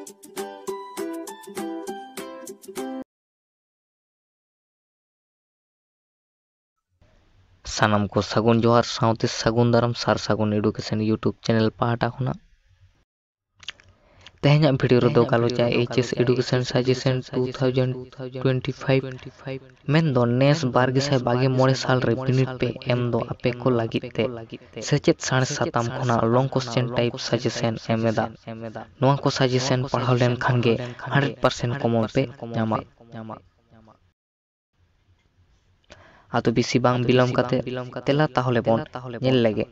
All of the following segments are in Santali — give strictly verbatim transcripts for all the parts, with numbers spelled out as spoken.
ᱥᱟᱱᱟᱢ ᱠᱚ ᱥᱟᱹᱜᱩᱱ ᱡᱚᱦᱟᱨ ᱥᱟᱶᱛᱮ ᱥᱟᱹᱜᱩᱱ ᱫᱟᱨᱟᱢ ᱥᱟᱨ ᱥᱟᱹᱜᱩᱱ ᱮᱰᱩᱠᱮᱥᱚᱱ YouTube ᱪᱮᱱᱮᱞ ᱯᱟᱦᱴᱟ ᱠᱷᱚᱱᱟᱜ᱾ ᱛᱮᱦᱮᱧᱟᱜ ᱵᱷᱤᱰᱤᱭᱳ ᱨᱮᱫᱚ ᱜᱟᱞᱚᱪᱟ H S Education Suggestion two thousand twenty-five, ᱢᱮᱱᱫᱚ ᱱᱮᱥ ᱵᱟᱨ ᱜᱮᱥᱟᱭ ᱵᱟᱜᱮ ᱢᱚᱬᱮ ᱥᱟᱞ ᱨᱮ ᱵᱤᱱᱤᱰ ᱯᱮ ᱮᱢ ᱫᱚ ᱟᱯᱮ ᱠᱚ ᱞᱟᱹᱜᱤᱫ ᱛᱮ ᱥᱮᱪᱮᱫ ᱥᱟᱬᱮᱥ ᱥᱟᱛᱟᱢ ᱠᱷᱚᱱᱟᱜ long question type suggestion ᱮᱢ ᱮᱫᱟ᱾ ᱱᱚᱣᱟ ᱠᱚ suggestion ᱯᱟᱲᱦᱟᱣ ᱞᱮᱱᱠᱷᱟᱱ ᱜᱮ hundred percent common ᱯᱮ ᱧᱟᱢᱟ᱾ ᱟᱫᱚ ᱵᱮᱥᱤ ᱵᱟᱝ ᱵᱤᱞᱚᱢ ᱠᱟᱛᱮ ᱛᱮᱞᱟ ᱛᱟᱦᱚᱞᱮ ᱵᱚᱱ ᱧᱮᱞ ᱞᱮᱜᱮ᱾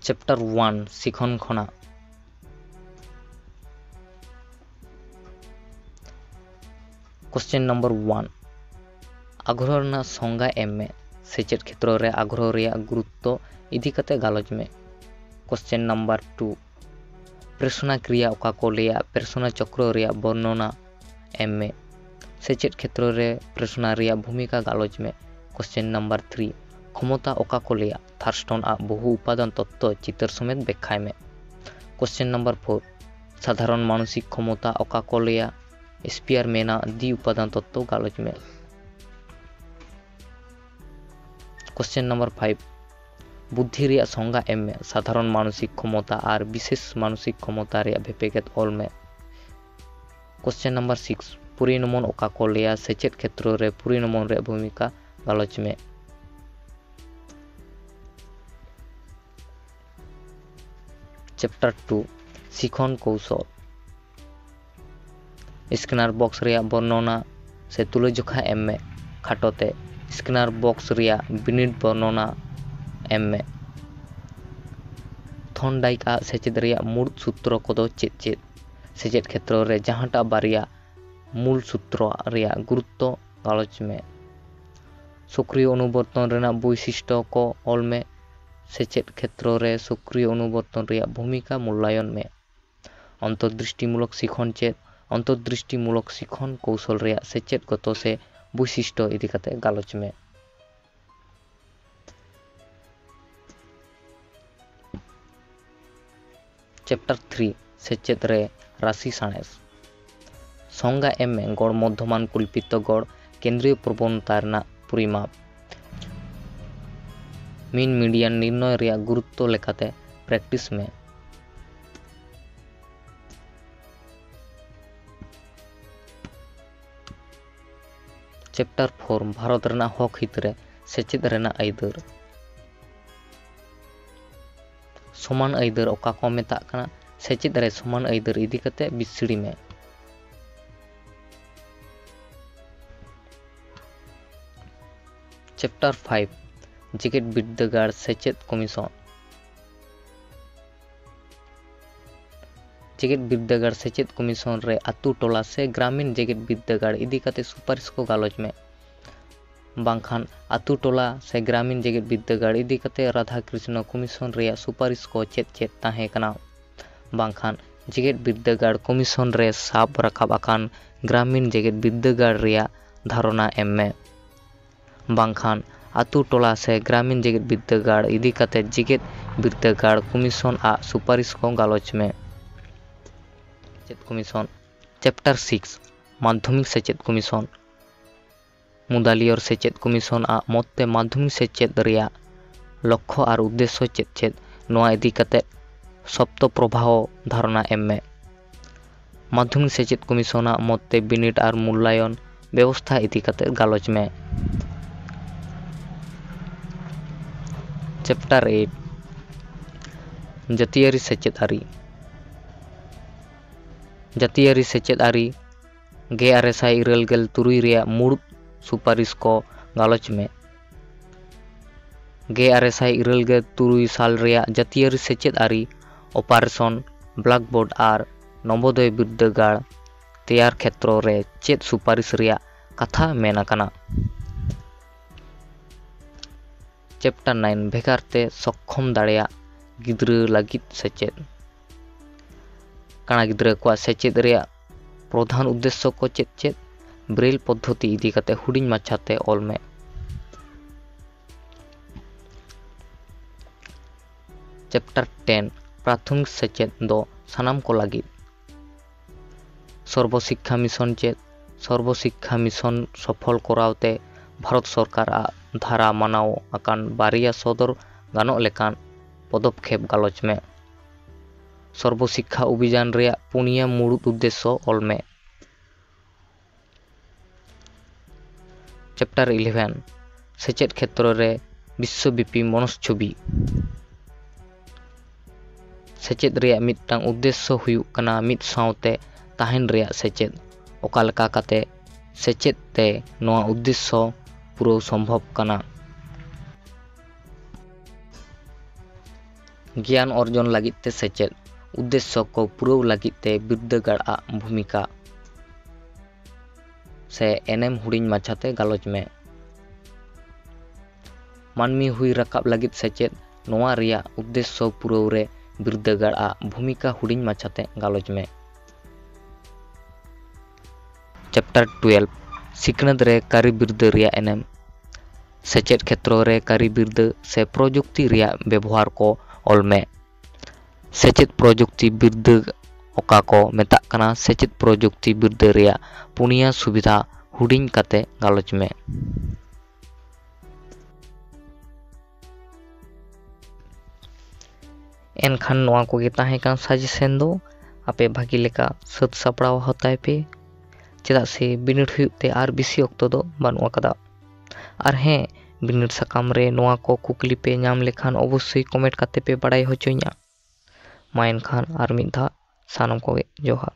Chapter one, ᱥᱤᱠᱷᱚᱱ ᱠᱷᱚᱱᱟᱜ᱾ Question number one, ᱟᱜᱽᱨᱚᱦᱚ ᱨᱮᱱᱟᱜ ᱥᱚᱝᱜᱟ ᱮᱢ ᱢᱮ᱾ ᱥᱮᱪᱮᱫ ᱠᱷᱮᱛᱨᱚ ᱨᱮ ᱟᱜᱽᱨᱚᱦᱚ ᱨᱮᱭᱟᱜ ᱜᱩᱨᱩᱛᱛᱚ ᱤᱫᱤ ᱠᱟᱛᱮ ᱜᱟᱞᱚᱪ ᱢᱮ᱾ Question number two, ᱯᱨᱮᱥᱱᱟ ᱠᱨᱤᱭᱟ ᱚᱠᱟ ᱠᱚ ᱞᱟᱹᱭᱟ? ᱯᱨᱮᱥᱱᱟ ᱪᱚᱠᱨᱚ ᱨᱮᱭᱟᱜ ᱵᱚᱨᱱᱚᱱᱟ ᱮᱢ ᱢᱮ᱾ ᱥᱮᱪᱮᱫ ᱠᱷᱮᱛᱨᱚ ᱨᱮ ᱯᱨᱮᱥᱱᱟ ᱨᱮᱭᱟᱜ ᱵᱷᱩᱢᱤᱠᱟ ᱜᱟᱞᱚᱪ ᱢᱮ᱾ Question number three, ᱠᱷᱚᱢᱚᱛᱟ ᱚᱠᱟ ᱠᱚ ᱞᱟᱹᱭᱟ? ᱛᱷᱟᱨᱥᱴᱚᱱ ᱟᱜ ᱵᱚᱦᱩ ᱩᱯᱟᱫᱟᱱ ᱛᱚᱛᱛᱚ ᱪᱤᱛᱟᱹᱨ ᱥᱚᱢᱮᱛ ᱵᱮᱠᱠᱷᱟᱭ ᱢᱮ᱾ Question number four, ᱥᱟᱫᱷᱟᱨᱚᱱ ᱢᱟᱱᱚᱥᱤᱠ ᱠᱷᱚᱢᱚᱛᱟ ᱚᱠᱟ ᱠᱚ ᱞᱟᱹᱭᱟ? ᱥᱯᱤᱭᱟᱨ ᱢᱮᱱᱟᱜ ᱫᱤ ᱩᱯᱟᱫᱟᱱ ᱛᱚᱛᱛᱚ ᱜᱟᱞᱚᱪ ᱢᱮ᱾ Question number five, ᱵᱩᱫᱽᱫᱷᱤ ᱨᱮᱭᱟᱜ ᱥᱚᱝᱜᱟ ᱮᱢ ᱢᱮ᱾ ᱥᱟᱫᱷᱟᱨᱚᱱ ᱢᱟᱱᱚᱥᱤᱠ ᱠᱷᱚᱢᱚᱛᱟ ᱟᱨ ᱵᱤᱥᱮᱥ ᱢᱟᱱᱚᱥᱤᱠ ᱠᱷᱚᱢᱚᱛᱟ ᱨᱮᱭᱟᱜ ᱵᱷᱮᱯᱮᱜᱮᱫ ᱚᱞ ᱢᱮ᱾ Question number six, ᱯᱚᱨᱤᱱᱚᱢᱚᱱ ᱚᱠᱟ ᱠᱚ ᱞᱟᱹᱭᱟ? ᱥᱮᱪᱮᱫ ᱠᱷᱮᱛᱨᱚ ᱨᱮ ᱯᱚᱨᱤᱱᱚᱢᱚᱱ ᱨᱮᱭᱟᱜ ᱵᱷᱩᱢᱤᱠᱟ ᱜᱟᱞᱚᱪ ᱢᱮ᱾ Chapter two, ᱥᱤᱠᱷᱚᱱ ᱠᱚᱣᱥᱚᱞ᱾ ᱥᱠᱮᱱᱟᱨ ᱵᱚᱠᱥ ᱨᱮᱭᱟᱜ ᱵᱚᱨᱱᱚᱱᱟ ᱥᱮ ᱛᱩᱞᱟᱹᱡᱚᱠᱷᱟ ᱮᱢ ᱢᱮ᱾ ᱠᱷᱟᱴᱚ ᱛᱮ, ᱥᱠᱮᱱᱟᱨ ᱵᱚᱠᱥ ᱨᱮᱭᱟᱜ ᱵᱤᱱᱤᱰ ᱵᱚᱨᱱᱚᱱᱟ ᱮᱢ ᱢᱮ᱾ ᱛᱷᱚᱱᱰᱟᱭᱤᱠ ᱟᱜ ᱥᱮᱪᱮᱫ ᱨᱮᱭᱟᱜ ᱢᱩᱲᱩᱫ ᱥᱩᱛᱨᱚ ᱠᱚᱫᱚ ᱪᱮᱫ ᱪᱮᱫ? ᱥᱮᱪᱮᱫ ᱠᱷᱮᱛᱨᱚ ᱨᱮ ᱡᱟᱦᱟᱸᱴᱟᱜ ᱵᱟᱨᱭᱟ ᱢᱩᱞ ᱥᱩᱛᱨᱚ ᱨᱮᱭᱟᱜ ᱜᱩᱨᱩᱛᱛᱚ ᱜᱟᱞᱚᱪ ᱢᱮ᱾ ᱥᱚᱠᱨᱤᱭᱚ ᱚᱱᱩᱵᱚᱨᱛᱚᱱ ᱨᱮᱱᱟᱜ ᱵᱳᱭᱥᱤᱥᱴᱚ ᱠᱚ ᱚᱞ ᱢᱮ᱾ ᱥᱮᱪᱮᱫ ᱠᱷᱮᱛᱨᱚ ᱨᱮ ᱥᱚᱠᱨᱤᱭᱚ ᱚᱱᱩᱵᱚᱨᱛᱚᱱ ᱨᱮᱭᱟᱜ ᱵᱷᱩᱢᱤᱠᱟ ᱢᱩᱞᱞᱟᱭᱚᱱ ᱢᱮ᱾ ᱚᱱᱛᱚᱨᱫᱨᱤᱥᱴᱤᱢᱩᱞᱚᱠ ᱥᱤᱠᱷᱚᱱ ᱪᱮᱫ? ᱚᱱᱛᱚᱨᱫᱨᱤᱥᱴᱤᱢᱩᱞᱚᱠ ᱥᱤᱠᱷᱚᱱ ᱠᱚᱣᱥᱚᱞ ᱨᱮᱭᱟᱜ ᱥᱮᱪᱮᱫ ᱜᱚᱛᱚ ᱥᱮ ᱵᱳᱭᱥᱤᱥᱴᱚ ᱤᱫᱤ ᱠᱟᱛᱮ ᱜᱟᱞᱚᱪ ᱢᱮ᱾ ᱪᱮᱯᱴᱟᱨ ᱛᱷᱨᱤ, ᱥᱮᱪᱮᱫ ᱨᱮ ᱨᱟᱥᱤ ᱥᱟᱬᱮᱥ᱾ ᱥᱚᱝᱜᱟ ᱮᱢ ᱢᱮ ᱜᱚᱲ ᱢᱚᱫᱽᱫᱷᱚᱢᱟᱱ ᱠᱚᱞᱯᱤᱛᱚ ᱜᱚᱲ ᱠᱮᱱᱫᱨᱤᱭᱚ ᱯᱨᱚᱵᱚᱱᱛᱟ ᱨᱮᱱᱟᱜ ᱯᱚᱨᱤᱢᱟᱯ᱾ ᱢᱤᱱ ᱢᱤᱰᱤᱭᱟᱱ ᱱᱤᱨᱱᱚᱭ ᱨᱮᱭᱟᱜ ᱜᱩᱨᱩᱛᱛᱚ ᱞᱮᱠᱟᱛᱮ ᱯᱨᱮᱠᱴᱤᱥ ᱢᱮ᱾ ᱪᱮᱯᱴᱟᱨ ᱯᱷᱳᱨ, ᱵᱷᱟᱨᱚᱛ ᱨᱮᱱᱟᱜ ᱦᱚᱠ ᱦᱤᱛ ᱨᱮ ᱥᱮᱪᱮᱫ ᱨᱮᱱᱟᱜ ᱟᱹᱭᱫᱟᱹᱨ᱾ ᱥᱚᱢᱟᱱ ᱟᱹᱭᱫᱟᱹᱨ ᱚᱠᱟ ᱠᱚ ᱢᱮᱛᱟᱜ ᱠᱟᱱᱟ? ᱥᱮᱪᱮᱫ ᱨᱮ ᱥᱚᱢᱟᱱ ᱟᱹᱭᱫᱟᱹᱨ ᱤᱫᱤ ᱠᱟᱛᱮ ᱵᱤᱥᱲᱤ ᱢᱮ᱾ ᱪᱮᱯᱴᱟᱨ ᱯᱷᱟᱭᱤᱵᱷ, ᱡᱮᱜᱮᱛ ᱵᱤᱨᱫᱟᱹᱜᱟᱲ ᱥᱮᱪᱮᱫ ᱠᱚᱢᱤᱥᱚᱱ᱾ ᱡᱮᱜᱮᱛ ᱵᱤᱨᱫᱟᱹᱜᱟᱲ ᱥᱮᱪᱮᱫ ᱠᱚᱢᱤᱥᱚᱱ ᱨᱮ ᱟᱛᱳ ᱴᱚᱞᱟ ᱥᱮ ᱜᱨᱟᱢᱤᱱ ᱡᱮᱜᱮᱛ ᱵᱤᱨᱫᱟᱹᱜᱟᱲ ᱤᱫᱤ ᱠᱟᱛᱮ ᱥᱩᱯᱟᱨᱤᱥ ᱠᱚ ᱜᱟᱞᱚᱪ ᱢᱮ᱾ ᱵᱟᱝᱠᱷᱟᱱ ᱟᱛᱳ ᱴᱚᱞᱟ ᱥᱮ ᱜᱨᱟᱢᱤᱱ ᱡᱮᱜᱮᱛ ᱵᱤᱨᱫᱟᱹᱜᱟᱲ ᱤᱫᱤ ᱠᱟᱛᱮ ᱨᱟᱫᱷᱟ ᱠᱨᱤᱥᱱᱚ ᱠᱚᱢᱤᱥᱚᱱ ᱨᱮᱭᱟᱜ ᱥᱩᱯᱟᱨᱤᱥ ᱠᱚ ᱪᱮᱫ ᱪᱮᱫ ᱛᱟᱦᱮᱸ ᱠᱟᱱᱟ? ᱵᱟᱝᱠᱷᱟᱱ ᱡᱮᱜᱮᱛ ᱵᱤᱨᱫᱟᱹᱜᱟᱲ ᱠᱚᱢᱤᱥᱚᱱ ᱨᱮ ᱥᱟᱵ ᱨᱟᱠᱟᱵ ᱟᱠᱟᱱ ᱜᱨᱟᱢᱤᱱ ᱡᱮᱜᱮᱛ ᱵᱤᱨᱫᱟᱹᱜᱟᱲ ᱨᱮᱭᱟᱜ ᱫᱷᱟᱨᱚᱱᱟ ᱮᱢ ᱢᱮ᱾ ᱵᱟᱝᱠᱷᱟᱱ ᱟᱛᱳ ᱴᱚᱞᱟ ᱥᱮ ᱜᱨᱟᱢᱤᱱ ᱡᱮᱜᱮᱛ ᱵᱤᱨᱫᱟᱹᱜᱟᱲ ᱤᱫᱤ ᱠᱟᱛᱮ ᱡᱮᱜᱮᱛ ᱵᱤᱨᱫᱟᱹᱜᱟᱲ ᱠᱚᱢᱤᱥᱚᱱ ᱟᱜ ᱥᱩᱯᱟᱨᱤᱥ ᱠᱚ ᱜᱟᱞᱚᱪ ᱢᱮ᱾ ᱥᱮᱪᱮᱫ ᱠᱚᱢᱤᱥᱚᱱ᱾ ᱪᱮᱯᱴᱟᱨ ᱥᱤᱠᱥ, ᱢᱟᱫᱽᱫᱷᱚᱢᱤᱠ ᱥᱮᱪᱮᱫ ᱠᱚᱢᱤᱥᱚᱱ᱾ ᱢᱩᱫᱟᱞᱤᱭᱚᱨ ᱥᱮᱪᱮᱫ ᱠᱚᱢᱤᱥᱚᱱ ᱟᱜ ᱢᱚᱛ ᱛᱮ ᱢᱟᱫᱽᱫᱷᱚᱢᱤᱠ ᱥᱮᱪᱮᱫ ᱨᱮᱭᱟᱜ ᱞᱚᱠᱠᱷᱚ ᱟᱨ ᱩᱫᱽᱫᱮᱥᱥᱚ ᱪᱮᱫ ᱪᱮᱫ, ᱱᱚᱣᱟ ᱤᱫᱤ ᱠᱟᱛᱮ ᱥᱚᱯᱛᱚ ᱯᱨᱚᱵᱟᱦᱚ ᱫᱷᱟᱨᱚᱱᱟ ᱮᱢ ᱢᱮ᱾ ᱢᱟᱫᱽᱫᱷᱚᱢᱤᱠ ᱥᱮᱪᱮᱫ ᱠᱚᱢᱤᱥᱚᱱ ᱟᱜ ᱢᱚᱛ ᱛᱮ ᱵᱤᱱᱤᱰ ᱟᱨ ᱢᱩᱞᱞᱟᱭᱚᱱ ᱵᱮᱵᱚᱥᱛᱷᱟ ᱤᱫᱤ ᱠᱟᱛᱮ ᱜᱟᱞᱚᱪ ᱢᱮ᱾ ᱪᱮᱯᱴᱟᱨ ᱮᱭᱤᱴ, ᱡᱟᱹᱛᱤᱭᱟᱹᱨᱤ ᱥᱮᱪᱮᱫ ᱟᱹᱨᱤ᱾ ᱡᱟᱹᱛᱤᱭᱟᱹᱨᱤ ᱥᱮᱪᱮᱫ ᱟᱹᱨᱤ ᱜᱮ ᱟᱨᱮ ᱥᱟᱭ ᱤᱨᱟᱹᱞ ᱜᱮᱞ ᱛᱩᱨᱩᱭ ᱨᱮᱭᱟᱜ ᱢᱩᱲᱩᱫ ᱥᱩᱯᱟᱨᱤᱥ ᱠᱚ ᱜᱟᱞᱚᱪ ᱢᱮ᱾ ᱜᱮ ᱟᱨᱮ ᱥᱟᱭ ᱤᱨᱟᱹᱞ ᱜᱮᱞ ᱛᱩᱨᱩᱭ ᱥᱟᱞ ᱨᱮᱭᱟᱜ ᱡᱟᱹᱛᱤᱭᱟᱹᱨᱤ ᱥᱮᱪᱮᱫ ᱟᱹᱨᱤ ᱚᱯᱟᱨᱮᱥᱚᱱ ᱵᱞᱟᱠᱵᱳᱨᱰ ᱟᱨ ᱱᱚᱵᱳᱫᱚᱭ ᱵᱤᱨᱫᱟᱹᱜᱟᱲ ᱛᱮᱭᱟᱨ ᱠᱷᱮᱛᱨᱚ ᱨᱮ ᱪᱮᱫ ᱥᱩᱯᱟᱨᱤᱥ ᱨᱮᱭᱟᱜ ᱠᱟᱛᱷᱟ ᱢᱮᱱ ᱟᱠᱟᱱᱟ? ᱪᱮᱯᱴᱟᱨ ᱱᱟᱭᱤᱱ, ᱵᱷᱮᱜᱟᱨ ᱛᱮ ᱥᱚᱠᱠᱷᱚᱢ ᱫᱟᱲᱮᱭᱟᱜ ᱜᱤᱫᱽᱨᱟᱹ ᱞᱟᱹᱜᱤᱫ ᱥᱮᱪᱮᱫ᱾ ᱠᱟᱬᱟ ᱜᱤᱫᱽᱨᱟᱹ ᱠᱚᱣᱟᱜ ᱥᱮᱪᱮᱫ ᱨᱮᱭᱟᱜ ᱯᱨᱚᱫᱷᱟᱱ ᱩᱫᱽᱫᱮᱥᱥᱚ ᱠᱚ ᱪᱮᱫ ᱪᱮᱫ? ᱵᱨᱮᱞ ᱯᱚᱫᱽᱫᱷᱚᱛᱤ ᱤᱫᱤ ᱠᱟᱛᱮ ᱦᱩᱰᱤᱧ ᱢᱟᱪᱷᱟᱛᱮ ᱚᱞ ᱢᱮ᱾ ᱪᱮᱯᱴᱟᱨ ᱴᱮᱱ, ᱯᱨᱟᱛᱷᱚᱢᱤᱠ ᱥᱮᱪᱮᱫ ᱫᱚ ᱥᱟᱱᱟᱢ ᱠᱚ ᱞᱟᱹᱜᱤᱫ᱾ ᱥᱚᱨᱵᱚ ᱥᱤᱠᱠᱷᱟ ᱢᱤᱥᱚᱱ ᱪᱮᱫ? ᱥᱚᱨᱵᱚ ᱥᱤᱠᱠᱷᱟ ᱢᱤᱥᱚᱱ ᱥᱚᱯᱷᱚᱞ ᱠᱚᱨᱟᱣ ᱛᱮ ᱵᱷᱟᱨᱚᱛ ᱥᱚᱨᱠᱟᱨᱟᱜ ᱫᱷᱟᱨᱟ ᱢᱟᱱᱟᱣ ᱟᱠᱟᱱ ᱵᱟᱨᱭᱟ ᱥᱚᱫᱚᱨ ᱜᱟᱱᱚᱜ ᱞᱮᱠᱟᱱ ᱯᱚᱫᱚᱠᱷᱮᱯ ᱜᱟᱞᱚᱪ ᱢᱮ᱾ ᱥᱚᱨᱵᱚ ᱥᱤᱠᱠᱷᱟ ᱚᱵᱷᱤᱡᱟᱱ ᱨᱮᱭᱟᱜ ᱯᱩᱱᱭᱟᱹ ᱢᱩᱲᱩᱫ ᱩᱫᱽᱫᱮᱥᱥᱚ ᱚᱞ ᱢᱮ᱾ ᱪᱮᱯᱴᱟᱨ ᱤᱞᱮᱵᱷᱮᱱ, ᱥᱮᱪᱮᱫ ᱠᱷᱮᱛᱨᱚ ᱨᱮ ᱵᱤᱥᱥᱚᱵᱤᱯᱤ ᱢᱚᱱᱚᱥᱪᱷᱚᱵᱤ᱾ ᱥᱮᱪᱮᱫ ᱨᱮᱭᱟᱜ ᱢᱤᱫᱴᱟᱝ ᱩᱫᱽᱫᱮᱥᱥᱚ ᱦᱩᱭᱩᱜ ᱠᱟᱱᱟ ᱢᱤᱫ ᱥᱟᱶᱛᱮ ᱛᱟᱦᱮᱱ ᱨᱮᱭᱟᱜ ᱥᱮᱪᱮᱫ᱾ ᱚᱠᱟ ᱞᱮᱠᱟ ᱠᱟᱛᱮ ᱥᱮᱪᱮᱫ ᱛᱮ ᱱᱚᱣᱟ ᱩᱫᱽᱫᱮᱥᱥᱚ ᱯᱩᱨᱟᱹᱣ ᱥᱚᱢᱵᱷᱚᱵ ᱠᱟᱱᱟ? ᱜᱮᱭᱟᱱ ᱚᱨᱡᱚᱱ ᱞᱟᱹᱜᱤᱫ ᱛᱮ ᱥᱮᱪᱮᱫ, ᱩᱫᱽᱫᱮᱥᱥᱚ ᱠᱚ ᱯᱩᱨᱟᱹᱣ ᱞᱟᱹᱜᱤᱫ ᱛᱮ ᱵᱤᱨᱫᱟᱹᱜᱟᱲ ᱟᱜ ᱵᱷᱩᱢᱤᱠᱟ ᱥᱮ ᱮᱱᱮᱢ ᱦᱩᱰᱤᱧ ᱢᱟᱪᱷᱟᱛᱮ ᱜᱟᱞᱚᱪ ᱢᱮ᱾ ᱢᱟᱹᱱᱢᱤ ᱦᱩᱭ ᱨᱟᱠᱟᱵ ᱞᱟᱹᱜᱤᱫ ᱥᱮᱪᱮᱫ, ᱱᱚᱣᱟ ᱨᱮᱭᱟᱜ ᱩᱫᱽᱫᱮᱥᱥᱚ ᱯᱩᱨᱟᱹᱣ ᱨᱮ ᱵᱤᱨᱫᱟᱹᱜᱟᱲ ᱟᱜ ᱵᱷᱩᱢᱤᱠᱟ ᱦᱩᱰᱤᱧ ᱢᱟᱪᱷᱟᱛᱮ ᱜᱟᱞᱚᱪ ᱢᱮ᱾ ᱪᱮᱯᱴᱟᱨ ᱴᱩᱭᱮᱞᱵᱷ, ᱥᱤᱠᱷᱱᱟᱹᱛ ᱨᱮ ᱠᱟᱹᱨᱤ ᱵᱤᱨᱫᱟᱹ ᱨᱮᱭᱟᱜ ᱮᱱᱮᱢ᱾ ᱥᱮᱪᱮᱫ ᱠᱷᱮᱛᱨᱚ ᱨᱮ ᱠᱟᱹᱨᱤ ᱵᱤᱨᱫᱟᱹ ᱥᱮ ᱯᱨᱚᱡᱩᱠᱛᱤ ᱨᱮᱭᱟᱜ ᱵᱮᱵᱚᱦᱟᱨ ᱠᱚ ᱚᱞ ᱢᱮ᱾ ᱥᱮᱪᱮᱫ ᱯᱨᱚᱡᱩᱠᱛᱤ ᱵᱤᱨᱫᱟᱹ ᱚᱠᱟ ᱠᱚ ᱢᱮᱛᱟᱜ ᱠᱟᱱᱟ? ᱥᱮᱪᱮᱫ ᱯᱨᱚᱡᱩᱠᱛᱤ ᱵᱤᱨᱫᱟᱹ ᱨᱮᱭᱟᱜ ᱯᱩᱱᱭᱟ ᱥᱩᱵᱤᱫᱷᱟ ᱦᱩᱰᱤᱧ ᱠᱟᱛᱮ ᱜᱟᱞᱚᱪ ᱢᱮ᱾ ᱮᱱᱠᱷᱟᱱ ᱱᱚᱣᱟ ᱠᱚᱜᱮ ᱛᱟᱦᱮᱸ ᱠᱟᱱ ᱥᱟᱡᱮᱥᱮᱱ ᱫᱚ᱾ ᱟᱯᱮ ᱵᱷᱟᱹᱜᱤ ᱞᱮᱠᱟ ᱥᱟᱹᱛ ᱥᱟᱯᱲᱟᱣ ᱦᱟᱛᱟᱭ ᱯᱮ, ᱪᱮᱫᱟᱜ ᱥᱮ ᱵᱤᱱᱤᱰ ᱦᱩᱭᱩᱜ ᱛᱮ ᱟᱨ ᱵᱮᱥᱤ ᱚᱠᱛᱚ ᱫᱚ ᱵᱟᱹᱱᱩᱜ ᱟᱠᱟᱫᱟ᱾ ᱟᱨ ᱦᱮᱸ, ᱵᱤᱱᱤᱰ ᱥᱟᱠᱟᱢ ᱨᱮ ᱱᱚᱣᱟ ᱠᱚ ᱠᱩᱠᱞᱤ ᱯᱮ ᱧᱟᱢ ᱞᱮᱠᱷᱟᱱ ᱚᱵᱚᱥᱥᱳᱭ ᱠᱚᱢᱮᱱᱴ ᱠᱟᱛᱮ ᱯᱮ ᱵᱟᱲᱟᱭ ᱦᱚᱪᱚᱧᱟ᱾ ᱢᱟ ᱮᱱᱠᱷᱟᱱ ᱟᱨ ᱢᱤᱫ ᱫᱷᱟᱣ ᱥᱟᱱᱟᱢ ᱠᱚᱜᱮ ᱡᱚᱦᱟᱨ᱾